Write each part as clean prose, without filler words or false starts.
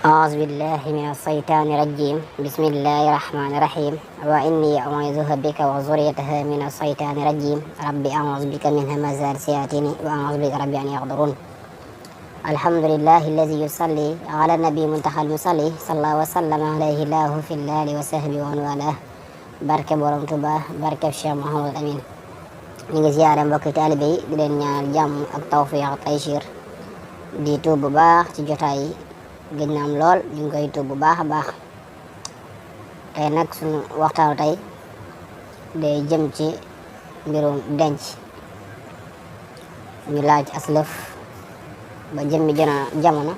أعوذ بالله من الشيطان الرجيم بسم الله الرحمن الرحيم وإني أعوذها بك وذريتها من الشيطان الرجيم ربي أعوذ بك من همزات الشياطين وأعوذ بك ربي أن يحضرون الحمد لله الذي يصلي على النبي منتهى المصلي صلى الله وسلم عليه الله في الله وصحبه ومن والاه barke borom Tuuba barke Cheikh Mouhamadou Amine ñu ngi ziyaare mbokki taalibe yi di leen ñaanal jàmm ak tawfiq ak taysiir di tuub bu baax ci jotaay yi gëj na am lool ñu ngi koy tuub bu baax a baax tey nag suñu waxtaanu tey day jëm ci mbirum denc ñu laaj aslëf ba jëmmi jamono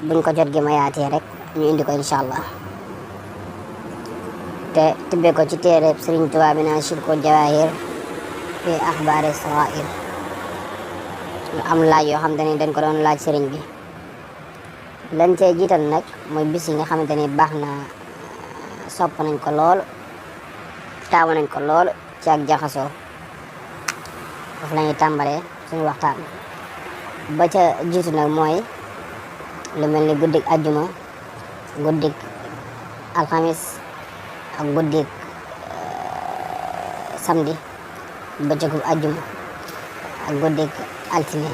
buñ ko jot gi mayaatee rek ñu indi ko incha allah te tibbee ko ci téere Sëriñ Tuubaa bi naan Shirkul Jawaahir fi axbaari saraa'ir lu am laaj yoo xamante ni dañ ko doon laaj sëriñ bi lan cee jiital nag mooy bis yi nga xamante ni baax na sopp nañ ko lool taamu nañ ko lool ci ak jaxasoo foofu la ñuy tàmbalee suñu waxtaan ba ca jiitu nag mooy lu mel ni guddik ajjuma guddik alxamis ak guddik samedi bëccëgu ajjuma ak guddik altine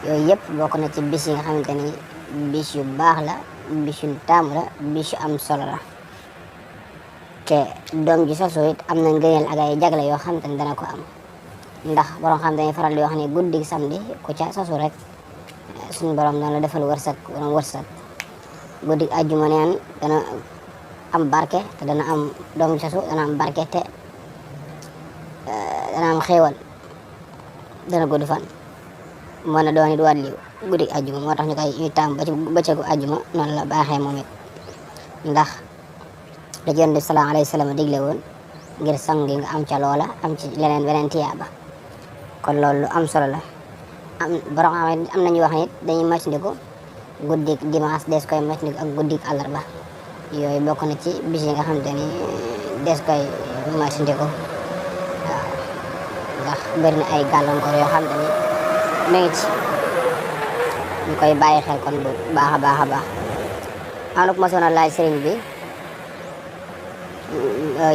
yooyu yëpp bokk na ci bis yi nga xamante ni bis yu baax la bis yu taamu la bis yu am solo la te doom ji sosu it am na ngëneel ak ay jagle yoo xamante ni dana ko am ndax borom xam dañuy faral di wax ni guddik samedi ku ca sosu rek suñu borom dana la defal wërsëg guddik ajjuma neen dana am barke te dana am doom ji sosu dana am barke te dana am xéewal dana gudd fan mën na doon it waat liw guddik ajjuma moo tax ñu koy ñuy taam ba ci bëccëgu ajjuma noonu la baaxee moom it ndax da ci Yonent bi sallallahu alayhi wa sallam digle woon ngir sang nga am ca loola am ci beneen tiyaaba kon loolu lu am solo la am borom am nañu wax nit dañuy moytandiku guddik dimanche des koy moytandiku ak guddik àllarba yooyu bokk na ci bis yi nga xamante ni des koy moytandiku waaw ndax bëri na ay gàllankoor yoo xamante ni mu ngi ci ñu koy bàyyi xel kon bu baax a baax a baax am na ku ma soona laaj sëriñ bi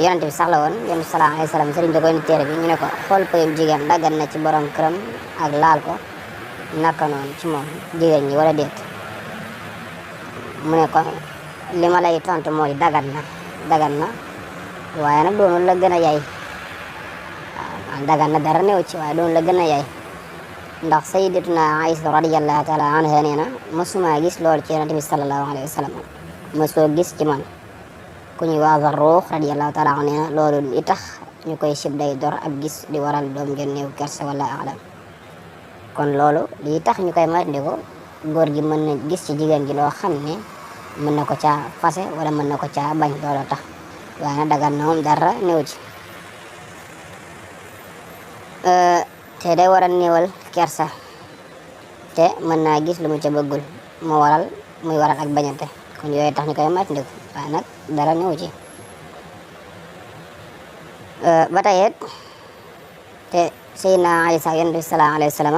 yonent bi sax la woon yonent bi sallallahu alayhi wa sallam sëriñ da koy nit téere bi ñu ne ko xool pëyum jigéen daggan na ci borom këram ak laal ko naka noonu ci moom jigéen ñi wala déet mu ne ko li ma lay tontu mooy dagan na waaye nag doonul la gën a yay waaw dagan na dara néew ci waaye doonul la gën a yay ndax sayyidatuna Aïsa radiyallahu taala anha nee na mësuma gis loolu ci yonent bi sallallahu alayhi wa sallam mësoo gis ci man ku ñuy waa Zarruux radiyallahu taala anhu nee na loolu li tax ñu koy sib day dor ab gis di waral doom ju néew kersa wala alam kon loolu li tax ñu koy moytandiku góor gi mën na gis ci jigéen gi loo xam ne mën na ko caa fase wala mën na ko caa bañ looloo tax waaye nag dagan na moom dara néew ci te day waral néewal kersa te mën naa gis lu mu ca bëggul mu waral muy waral ak bañante kon yooyu tax ñu koy moytandiku waaye nag dara néew ci ba tey it te Seydina Isa Yonent bi sallallahu alayhi wa sallam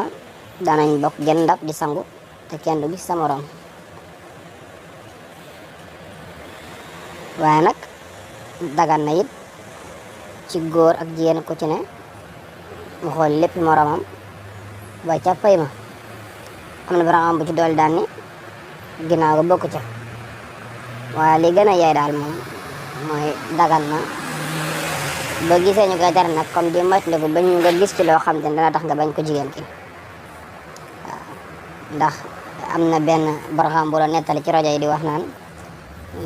daanañ bokk genn ndab di sangu te kenn du gis sa morom waaye nag dagan na it ci góor ak jigéen ku ci ne mu xool lépp moromam ba ca pay ma am na borom bu ci dool daan ni ginnaaw ga bokk ca waaye li gën a yaay daal moom mooy dagan na ba gisee ñu koy tere nag comme di moytandiku ba ñu nga gis ci loo xam te dana tax nga bañ ko jigéen ki waaw ndax am na benn borom bu la nettali ci rajo yi di wax naan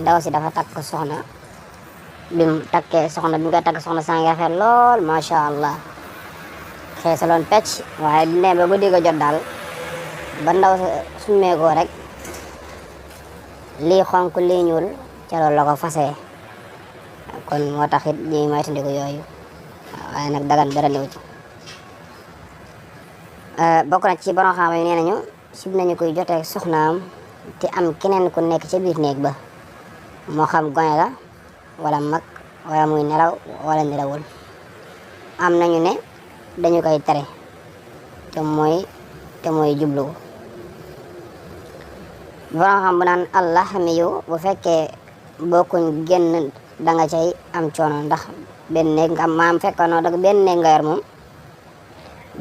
ndaw si dafa takk soxna bi mu takkee soxna bi mu koy takk soxna saa ngi rafet lool macha allah xeesaloon pecc waaye ne ba guddi ga jot daal ba ndaw sa summeekoo rek lii xonk lii ñuul ca loolu la ko fasee kon moo tax it ñuy moytandiku yooyu waaye nag dagan dara néew ci bokk na ci borom xam yi nee nañu sib nañu koy jotee soxnaam te am keneen ku nekk ca biir néeg ba moo xam gone la wala mag wala muy nelaw wala nelawul am nañu ne dañu koy tere te mooy jublu borom xam bu naan allah mi yu bu fekkee bokkuñ génn da nga cay am coono ndax benn néeg nga am maam fekkoon da benn néeg nga yor moom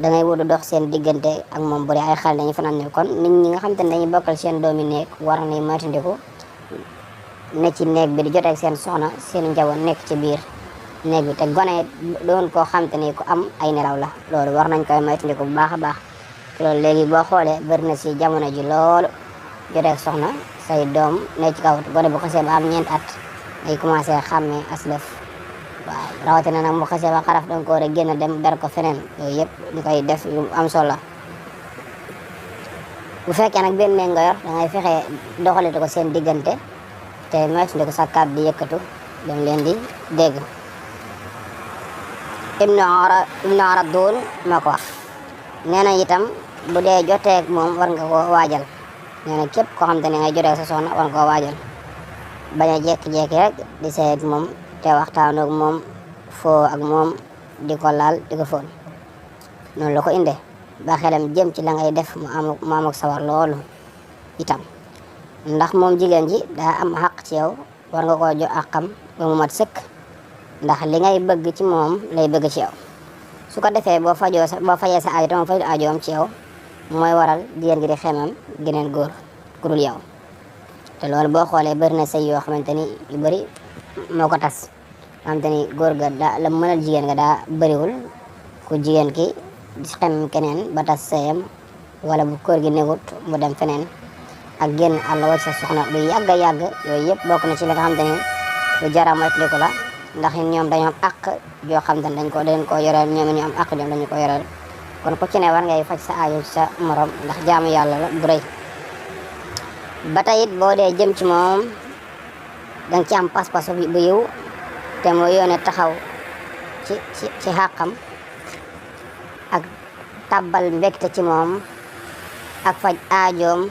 da ngay wutu dox seen diggante ak moom bu dee ay xale dañuy fanaan ne kon nit ñi nga xam te ne dañuy bokkal seen doomi néeg war nañ moytandiku ne ci néeg bi di joteeg seen soxna seen njaboot nekk ci biir néeg bi te gone doon koo xam te ni ku am ay nelaw la loolu war nañ koy moytandiku bu baax a baax te loolu léegi boo xoolee bëri na si jamono ji loolu joteeg soxna say doom ne ci kaw gone bu xasee ba am 4 at day commencé xàmmee aslëf waaw rawatina nag mu xasee ba xaraf danga ko war a génn dem ber ko feneen yooyu yëpp ñu koy def yu am solo bu fekkee nag benn néeg nga yor da ngay fexe doxalite ko seen diggante te moytu ko sa kàddu di yëkkatu dem leen di dégg. Ibnu Aradun moo ko wax nee na itam bu dee joteeg moom war nga koo waajal nee na képp koo xam te ne ngay joteeg sa soxna war nga koo waajal bañ a jékki-jékki rek di sey ak moom te waxtaanoo ak moom foo ak moom di ko laal di ko foon noonu la ko indee ba xelam jëm ci la ngay def mu am ak sawar loolu itam ndax moom jigéen ji daa am xaq ci yow war nga koo jox àqam ba mu mat sëkk ndax li ngay bëgg ci moom lay bëgg ci yow su ko defee boo fajee sa aajo te moom fajul aajoom ci yow mooy waral jigéen gi di xemam geneen góor ku dul yow te loolu boo xoolee bëri na sëy yoo xamante ni yu bëri moo ko tas xamante ni góor ga daa la mënal jigéen ga daa bëriwul ku jigéen ki di xem keneen ba tas sëyam wala bu góor gi negut mu dem feneen ak génn àll wacc sa soxna lu yàgg a yàgg yooyu yëpp bokk na ci li nga xamante ni lu jara moytandiku la ndax ñoom dañoo am àq yoo xam te ne dañ ko yoreel ñoom ñu am àq ñoom dañu ko yoreel kon ku ci ne war ngay faj sa aajo ci sa morom ndax jaamu yàlla la bu rëy ba tey it boo dee jëm ci moom danga ci am pas-pas bu yiw te mooy yoone taxaw ci xàqam ak tàbbal mbégte ci moom ak faj aajoom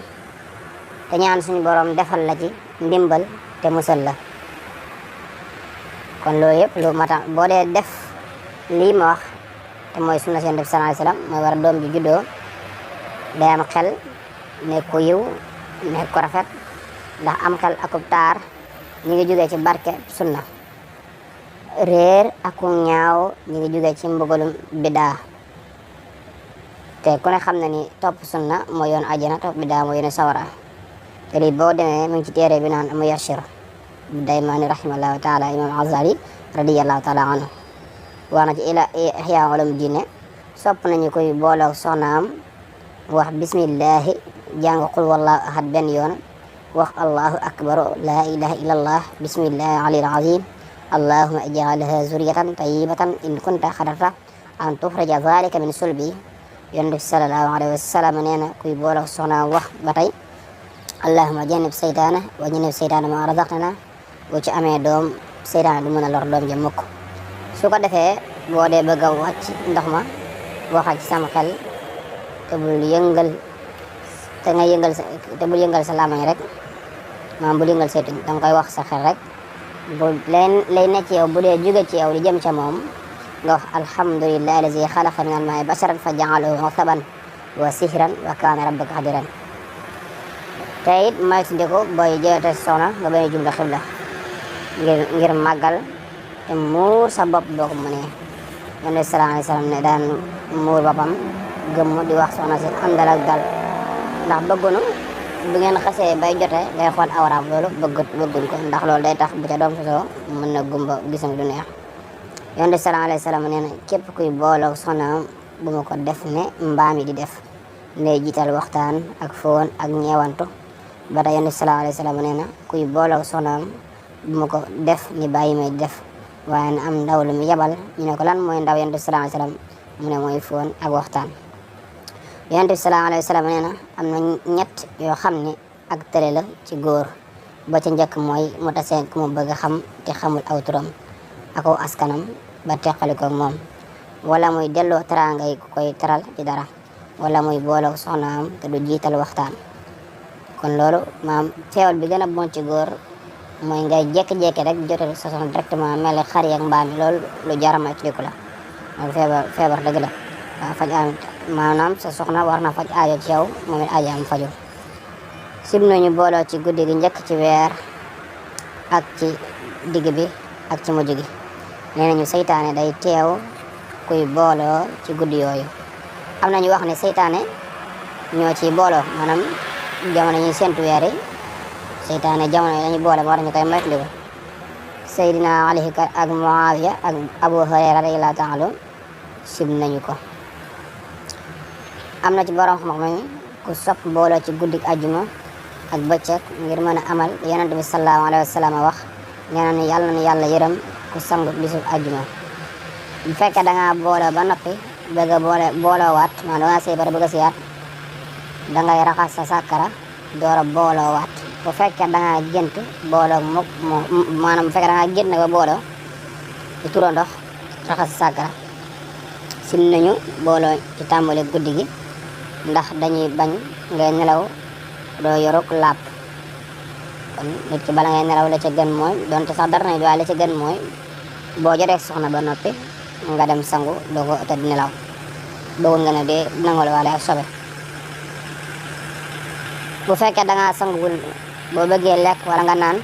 te ñaan suñu borom defal la ci ndimbal te musal la kon loolu yëpp lu mata boo dee def lii ma wax te mooy sunna seen def sallallahu alayhi wasallam mooy war a doom ji juddoo day am xel nekk ko yiw nekk ko rafet ndax am xel akub taar ñi ngi jógee ci barke sunna réer aku ñaaw ñi ngi jógee ci mbugalum bidaa te ku ne xam na ni topp sunna mooy yoon àjjana topp bidaa mooy yoon sawara te lii boo demee mu ngi ci téere bi naan Muyassir bu Daymaani rahimahullahu taala imam Azali radiyallahu taala anhu wax na ci Ihya Ulumuddin ne sopp nañu koy booloo soxnaam wax bismillahi jàng qul wallahu ahad benn yoon wax allahu akbar la ilaha illallah bismillahi aliyil azim allahumma ij'alha zurriyatan tayyibatan in kunta qadarta an tukhrija dhalika min sulbi yonent bi sallallahu alayhi wa sallam nee na kuy booloo soxnaam wax ba tey allahumma jannib seytaana wa jannib seytaana ma razaqtana boo ci amee doom seytaane du mën a lor doom ja mukk su ko defee boo dee bëgg a wàcc ndox ma waxal ci sama xel te bul yëngal te bul yëngal sa lamañ rek maam bul yëngal saytu danga koy wax sa xel rek bu lay ne ci yow bu dee jóge ci yow di jëm ca moom nga wax alhamdulillahi allazi xalaqa minal maa'i basharan fa ja'alahu nasaban wa sihran wa kaana rabbuka qadiran te it moytandiku booy jëyate soxna nga bañ a jublu xibla ngir màggal te muur sa bopp boo ko mënee yonent bi sallallahu alayhi wasallam ne daan muur boppam gëmm di wax soxna si am dal ak dal ndax bëggunu bu ngeen xasee bay jote ngay xool awraam loolu bëgguñ ko ndax loolu day tax bu ca doom sosoo mën na gumba gisam du neex yonent bi sallallahu alayhi wasallam nee na képp kuy booloo soxnaam bu ma ko def ne mbaam yi di def ndey jiital waxtaan ak foon ak ñeewantu ba tey yonent bi sallallahu alayhi wasallam nee na kuy booloo soxnaam bu ma ko def ni bàyyi may def waaye na am ndaw lu mu yebal ñu ne ko lan mooy ndaw yonent bi sallallahu alayhi wasallam mu ne mooy foon ak waxtaan yonent bi sallallahu alayhi wasallam nee na am na ñett yoo xam ne ak tële la ci góor ba ca njëkk mooy mu tasee ku mu bëgg a xam te xamul aw turam ak aw askanam ba teqali ko moom wala muy delloo teraanga yi ku koy teral ci dara wala muy booloo soxnaam te du jiital waxtaan kon loolu maam feewal bi gën a bon ci góor mooy ngay jékki-jékki rek jotal sa soxna directement mel ni xar ak mbaam loolu lu jarama ci diku la loolu feebar dëgg la waaw faj maanaam sa soxna war na faj aajo ci yow moom it aajo am faju sib nañu booloo ci guddi gi njëkk ci weer ak ci digg bi ak ci mujj gi. nee nañu seytaane day teew kuy booloo ci guddi yooyu. am nañu wax ne seytaane ñoo ci booloo, maanaam jamono ñuy séntu weer yi seytaane jamono yi lañu boole moo tax ñu koy moytandiku. Seydina Ali ak Muawiya ak Abu Hurayra radiyallahu ta'ala sib nañu ko. am na ci borom xam-xam ku sopp booloo ci guddik ajjuma ak bëccëg ngir mën a amal yonent bi sallallahu alayhi wa sallam wax, nee na ni yàlla na yàlla yërëm ku sangu bisub ajjuma. bu fekkee da ngaa booloo ba noppi bëgg a booloo waat, maanaam da ngaa sëy bare bëgg a siyaat, da ngay raxas sa sàkkara door a booloo waat. bu fekkee da ngaa gént booloo maanaam bu fekkee da ngaa gént na ba booloo di turoo ndox raxas sa sàkkara. sim nañu booloo ci tàmbali guddi gi ndax dañuy bañ ngay nelaw doo yoruk làpp. kon nit ki bala ngay nelaw la ca gën mooy, donte sax dara nañ waaye la ca gën mooy boo jotee soxna ba noppi nga dem sangu doo ko tëdd nelaw. bëggul nga ne di nangol waale ak sobe. bu fekkee da ngaa sanguwul boo bëggee lekk wala nga naan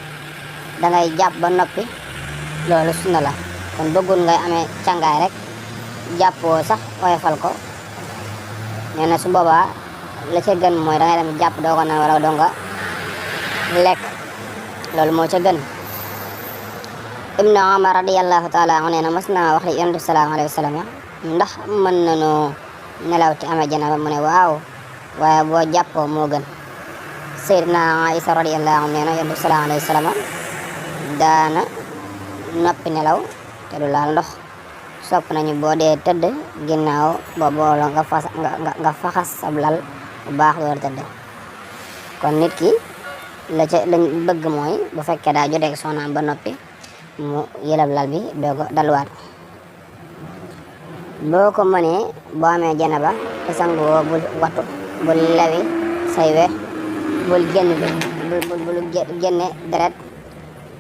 da ngay jàpp ba noppi, loolu sunna la. kon bëggul ngay amee càngaay rek jàppoo sax oyofal ko. nee na su boobaa la ca gën mooy da ngay dem jàpp doo ko naan wala doo nga lekk, loolu moo ca gën. Ibnu Umar radiyallahu ta'ala anhu nee na mas naa wax li Yonent bi sallallahu alayhi wa sallam, ndax mën nañoo nelaw te amee janaba, mu ne waaw, waaye boo jàppoo moo gën. Sayyidina Aisha radiyallahu anha nee na Yonent bi sallallahu alayhi wa sallam daana noppi nelaw te du laal ndox. sopp nañu boo dee tëdd ginnaaw ba booloo nga faxas sab lal bu baax door tëdd. kon nit ki lañ bëgg mooy bu fekkee daa jotee soxnaam ba noppi mu yëlab lal bi doo ko dalwaat. boo ko mënee boo amee janaba te sangoo bul wattu, bul lewi say we, bul génne deret.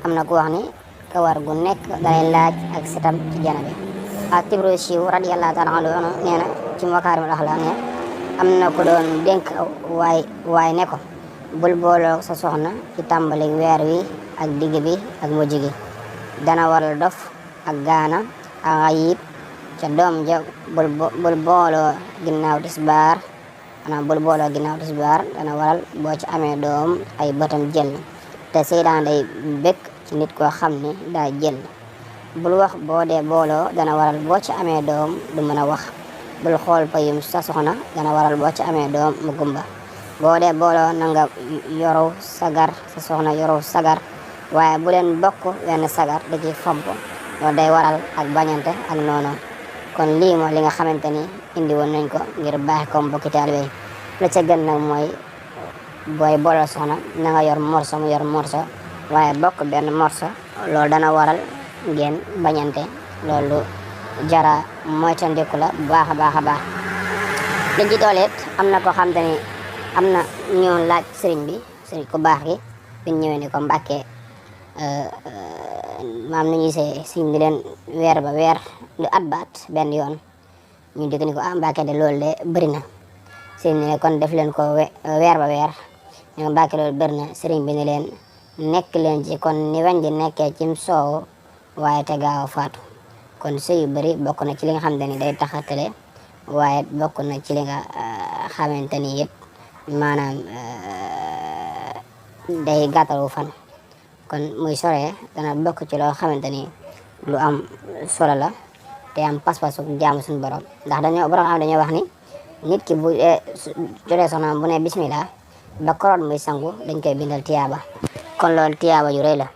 am na ku wax ni kawar gu nekk dalay laaj ak setam ci janaba. At-Tibrisi radiyallahu ta'ala anhu nee na ci Makaarimul Axlaaq ne am na ku doon dénk waay ne ko bul booloo sa soxna ci tàmbali weer wi ak digg bi ak mujj gi, dana waral dof ak gaana ak ayib ca doom ja. bul booloo ginnaaw tisbaar, dana waral boo ci amee doom ay bëtam jël te seytaan day bëgg ci nit koo xam ni daa jël. bul wax boo dee booloo, dana waral boo ci amee doom du mën a wax. bul xool payum sa soxna, dana waral boo ci amee doom mu gumba. boo dee booloo na nga yoru sagar, sa soxna yoru sagar, waaye bu leen bokk wenn sagar da ci fomp, loolu day waral ak bañante ak noonu. kon lii mooy li nga xamante ni indi woon nañ ko ngir baax ko mbokki taalibe yi. la ca gën nag mooy booy booloo soxna na nga yor morso mu yor morso, waaye bokk benn morso loolu dana waral ngeen bañante. loolu jara moytandiku la baax a baax. liñ ci dooleet am na ko xam te ni am na ñoo laaj sëriñ ku baax gi biñ ñëwee ni ko Mbàkke maam nañuy sëriñ bi leen weer ba weer lu at ba at benn yoon. ñu dégg ni ko Mbàkke de loolu de bëri na. sëriñ bi ne kon def leen ko weer ba weer. ñu Mbàkke loolu bëri na. sëriñ bi ne leen nekk leen ci kon ni weñ di nekkee cim soow waaye te gaaw a faatu. kon sëy yu bëri bokk na ci li nga xamante ni day taxatale, waaye bokk na ci li nga xamante ni yëpp maanaam day gàttalu fan. kon muy soree dana bokk ci loo xamante ni lu am solo la te am pas-pasu jaamu suñu borom. ndax dañoo wax ni nit ki bu jotee soxnaam bu ne bismillah ba koroot muy sangu dañ koy bindal tiyaaba. kon loolu tiyaaba yu rëy la.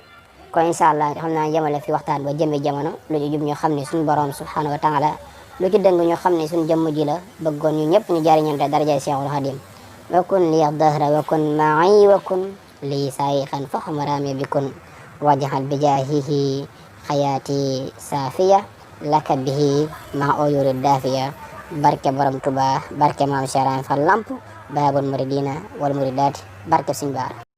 kon incha allah xam naa yemale fi waxtaan ba jëmmi jamono. lu ci jub ñu xam ne suñu borom subhanahu wa taala, lu ci dëng ñu xam ne suñu jëmm ji la bëggoon ñu ñëpp ñu jariñante darajay Seexul Xadim. wa kun li dahra wa kun ma'i wa kun li sayxan fa xamaraami bi kun wajhal bi jaahihi xayaati saafiya laka bihi ma oyuri daafiya. barke borom Tuubaa, barke maam Cheikh Ibra Fall Lamp baabul muridina wal muridaati, barke Sëñ Baara.